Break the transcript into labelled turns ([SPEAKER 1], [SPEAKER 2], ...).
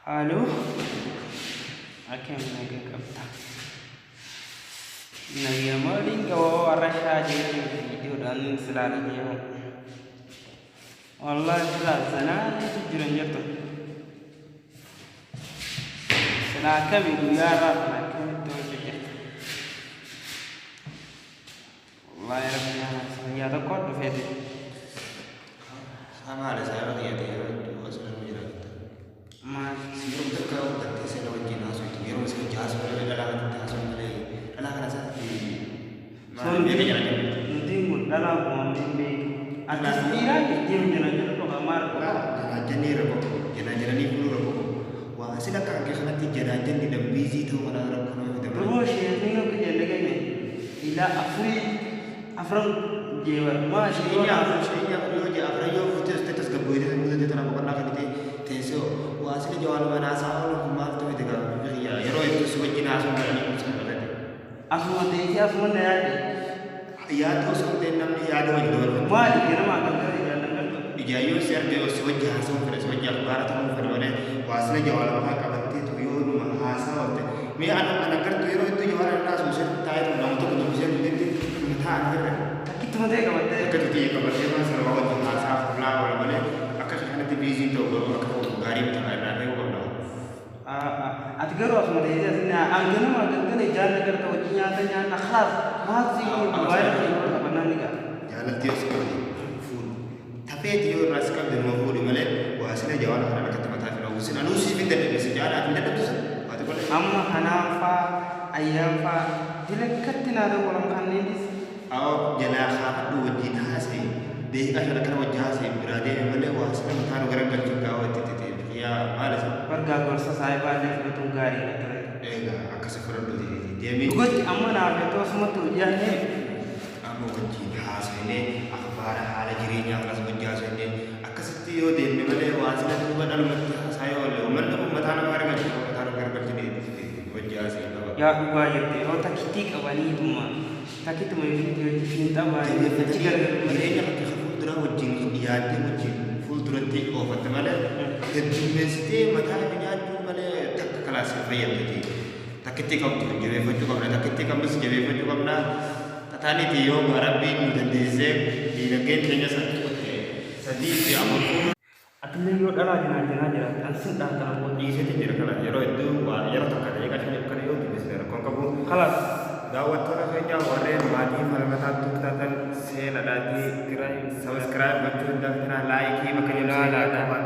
[SPEAKER 1] Haaloo akkam naga qabda? Naga maaliin qaba warra shaajee viidiyoodhaan silaa dhagee wallahi silaa sanaa jiran jirtu. Silaa akkami guyyaa irraa kana akkamitti hojii jirta? Wallahi rabbi guyyaa tokko dhufeeti.
[SPEAKER 2] Maali saayiba kiyya ta'e yeroo hedduu asirra nu jiraata.
[SPEAKER 1] Maal?
[SPEAKER 2] Yeroo takka gartee seera wajjin haasoftu yeroo isin wajjin haasoftu malee dhalaa kanatti haasoftu malee dhalaa kana isaatti maali beeka jala jennu.
[SPEAKER 1] Nuti kun dhalaa uumamne hin beeknu. Atis dhiiraa deemu jala jala qofa maal qofa?
[SPEAKER 2] Janaa jennee rakkoo janaa jedhanii fuuluu rakkoo waa asin akka hanqee kanatti janaa jenni dambiizii ta'uu kana rakkoo nama fida malee.
[SPEAKER 1] Duruu sheekni akka jenne keenya ilaa afurii afran jeebar maa
[SPEAKER 2] Isheen afur isheen afur yoo jee afran yoo fuutee uste tasgabboyitee sammuu ta'e tana boqonnaa kan ta'e teessoo waa sila jawaala mana haasaa oolu kun maaltu fide gaafa biyya yeroo hedduu si wajjin haasoo galanii kun sana balate.
[SPEAKER 1] Asuma teessee asuma na yaadde.
[SPEAKER 2] Yaada osoo hin ta'in namni yaada wajji dabarfatu.
[SPEAKER 1] Maali ganama galgala ijaan dangaltu?
[SPEAKER 2] Ijaayyoo si arge yoo si wajji haasa'uu fedhe si wajji akhbaara ta'uu fedhe malee waa sila jawaala mataa qabattee tu yoo numa haasaa oolte. Mee ana ana gartuu yeroo hedduu jawaala hin haasa'u isheen taa'ee tu nama tokko dubbisee dubbitetti numa taa'an irra.
[SPEAKER 1] Takkittuma ta'e qabattee.
[SPEAKER 2] Akka tuti qabattee maa sana waa wajji haasaa fuulaa oola malee akka kanatti biiziin ta'u garuu akka ta'u gaarii miti irraa beekuu qabna.
[SPEAKER 1] Ati garuu asuma teessee asin an ganama galgala ijaan agarta wajji nyaata nyaanna khalaas maal si mobaayila kee yeroo taphannaa ni ga'a.
[SPEAKER 2] Jaalalti yoo si qabde fuudhi. Tafeeti yoo irraa si qabde numa fuudhi malee waa sila jawaala kana akkatti mataa fi dhawwisin anuu siif hin dadhabne si jaalaa hin dadhabdu sun waati qolee.
[SPEAKER 1] Amma kanaan faa ayyaan faa dilakkatti naa dawwalan kanneenis.
[SPEAKER 2] Awoo jalaa kaafadhu wajjin haasa'e daqiiqaa shan akkana wajji haasa'e biraa deeme malee waa sila mataa nu garagalchu gaawaa itti itti yaa maal isa.
[SPEAKER 1] Bargaa gorsa saahibaa illee fudhatuun gaariidha ture.
[SPEAKER 2] Egaa akkasi fudhadhu deemee.
[SPEAKER 1] Dhugatti amma naaf eetoo asumatti hojii
[SPEAKER 2] Amma wajjin haasofnee akhbaara haala jireenyaa kanas wajji haasofnee akkasitti yoo deemne malee waan sila duuba dhalumatti haasaa yoo oolle uummanni kun mataa nama garagalchu mataa nama garagalchine wajji haasa'e qaba.
[SPEAKER 1] Yaa dhugaa jette yoo takkitii qabaniituma takkituma ifiitii hojii fiinxa baay'ee achi gargaru malee.
[SPEAKER 2] Jireenya fakki fuulduraa wajjin yaaddee wajjin fuulduratti oofatte malee heddummeessitee mataa nama nyaachuu malee takka kalaas hin fayyadduti. Takkitti qabdu jabeeffachuu qabna takkitti qabnus jabeeffachuu qabna. Tataaniiti yoo rabbiin nu dandeessisee diinagdeen keenya sadii fi afur fuudhu.
[SPEAKER 1] Atillee yoo dhalaa jinaa jinaa jiraatte an sin dhaantana booda.
[SPEAKER 2] Dhiiseeti jira kana yeroo hedduu waa yeroo takka daqiiqaa shaniif kana yoo dubbisne rakkoon qabu.
[SPEAKER 1] Kalaas.
[SPEAKER 2] Daawwattoota keenya warreen maatii falmataatti taatan seenadhaatii sabiskiraayib gochuu hin dagatinaa laayikii bakka jedhu seenaa waan